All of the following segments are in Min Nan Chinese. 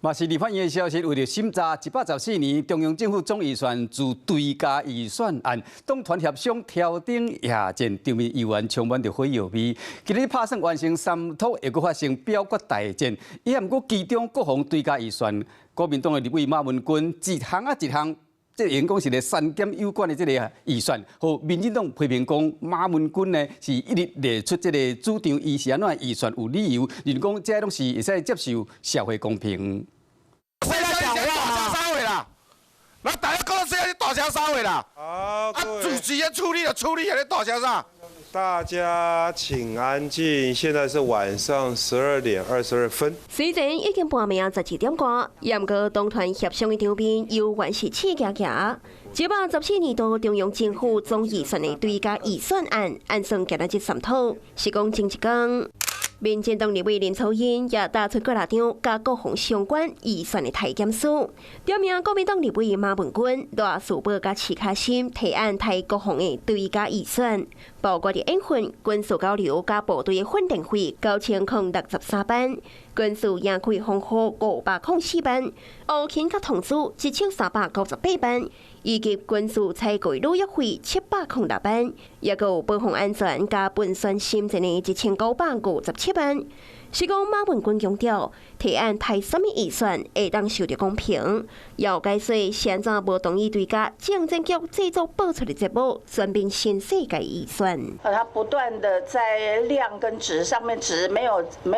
嘛是立法院的消息，為著審查114年中央政府總預算自追加預算案，黨團協商調頂夜戰，場面猶原充滿著火藥味。今日拍算完成三讀，會閣發生表決大戰。伊毋過其中國防追加預算，國民黨的立委馬文君一項仔一項，這應講是咧刪減有關的這個預算，予民進黨批評講馬文君呢是一直列出這個主張，伊是按怎預算有理由，認為講這攏是會使接受社會公平。誰來講話？啥話啦？那大家講到這樣，你大聲啥話啦？啊，主席要處理就處理，你大聲啥？大家請安靜，現在是晚上12點22分。雖然已經半暝11點外，毋過黨團協商的場面猶原是刺激激。114年度中央政府總預算的追加預算案，按算今仔日三讀，是講前一工。民進黨立委林楚茵也打出幾若張佮國防相關預算的裁減書，點名國民黨立委馬文君、賴士葆佮徐巧芯提案裁國防的追加預算，包括佇演訓、軍事交流佮部隊的訓練費9063萬，軍事營區防護504萬，烏勤佮同資1398萬，以及軍事採購履約費706萬，抑閣有保防安全佮文宣審查的1957萬。是講馬文君強調，提案提啥物預算會當受著公平，要解說是按怎無同意追加政戰局製作播出的節目全面新世界預算。它不斷的在量跟質上面，質沒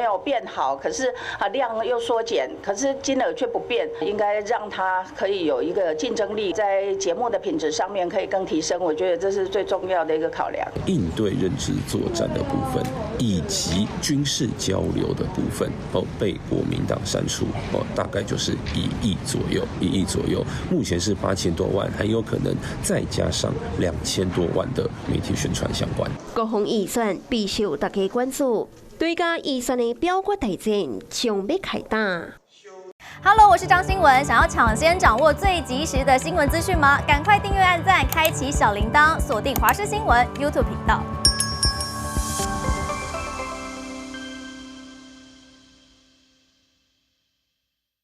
有變好，可是啊量又縮減，可是金額卻不變，應該讓它可以有一個競爭力，在節目的品質上面可以更提升，我覺得這是最重要的一個考量。應對認知作戰的部分，以及軍事交流的部分，哦，被國民黨刪除，哦，大概就是1億左右，1億左右。目前是8000多萬，很有可能再加上2000多萬的媒體宣傳相關。國防預算備受大家關注，追加預算的表決大戰將欲開打。 Hello，我是張新文，想要搶先掌握最及時的新聞資訊嗎？趕快訂閱、按讚、開啟小鈴鐺，鎖定華視新聞 YouTube 頻道。